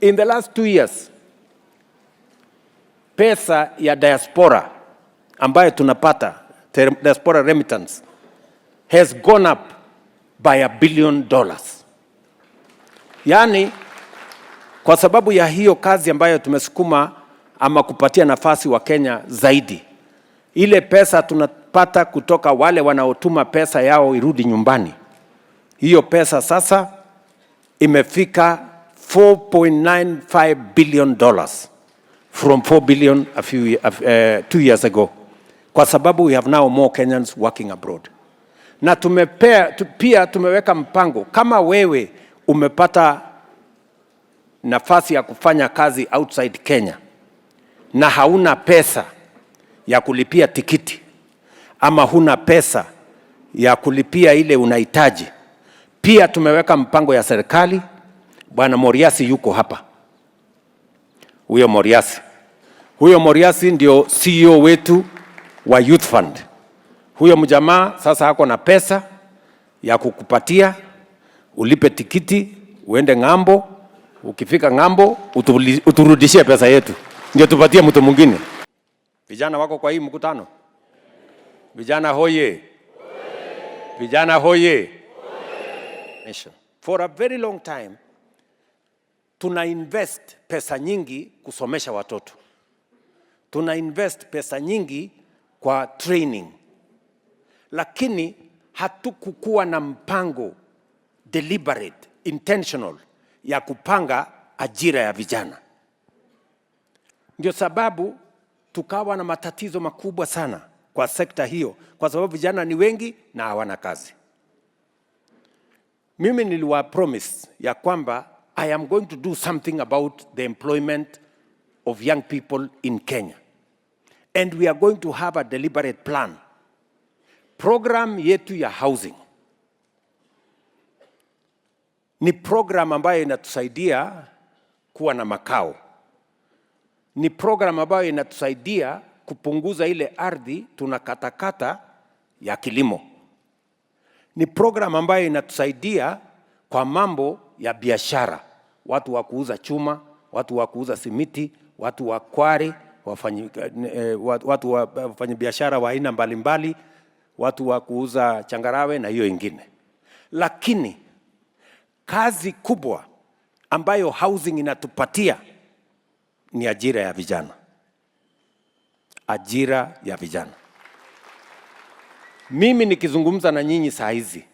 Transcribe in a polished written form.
In the last 2 years, pesa ya diaspora ambayo tunapata, diaspora remittance, has gone up by $1 billion. Yaani, kwa sababu ya hiyo kazi ambayo tumesukuma ama kupatia nafasi Wakenya zaidi, ile pesa tunapata kutoka wale wanaotuma pesa yao irudi nyumbani, hiyo pesa sasa imefika $4.95 billion from 4 billion 2 years ago, kwa sababu we have now more Kenyans working abroad. Na pia tumeweka mpango, kama wewe umepata nafasi ya kufanya kazi outside Kenya na hauna pesa ya kulipia tikiti ama huna pesa ya kulipia ile unahitaji, pia tumeweka mpango ya serikali. Bwana Moriasi yuko hapa, huyo Moriasi, huyo Moriasi ndio CEO wetu wa Youth Fund. Huyo mjamaa sasa ako na pesa ya kukupatia ulipe tikiti uende ng'ambo. Ukifika ng'ambo uturudishie pesa yetu, ndio tupatie mtu mwingine. Vijana wako kwa hii mkutano? Vijana hoye! Vijana hoye! Nation. For a very long time tuna invest pesa nyingi kusomesha watoto, tuna invest pesa nyingi kwa training, lakini hatukukuwa na mpango deliberate, intentional ya kupanga ajira ya vijana. Ndio sababu tukawa na matatizo makubwa sana kwa sekta hiyo, kwa sababu vijana ni wengi na hawana kazi. Mimi niliwa promise ya kwamba I am going to do something about the employment of young people in Kenya. And we are going to have a deliberate plan. Program yetu ya housing ni program ambayo inatusaidia kuwa na makao. Ni program ambayo inatusaidia kupunguza ile ardhi tunakatakata ya kilimo. Ni program ambayo inatusaidia kwa mambo ya biashara, watu wa kuuza chuma, watu wa kuuza simiti, watu wa quarry, watu wa wafanya biashara wa aina mbalimbali, watu wa kuuza changarawe na hiyo ingine. Lakini kazi kubwa ambayo housing inatupatia ni ajira ya vijana, ajira ya vijana. Mimi nikizungumza na nyinyi saa hizi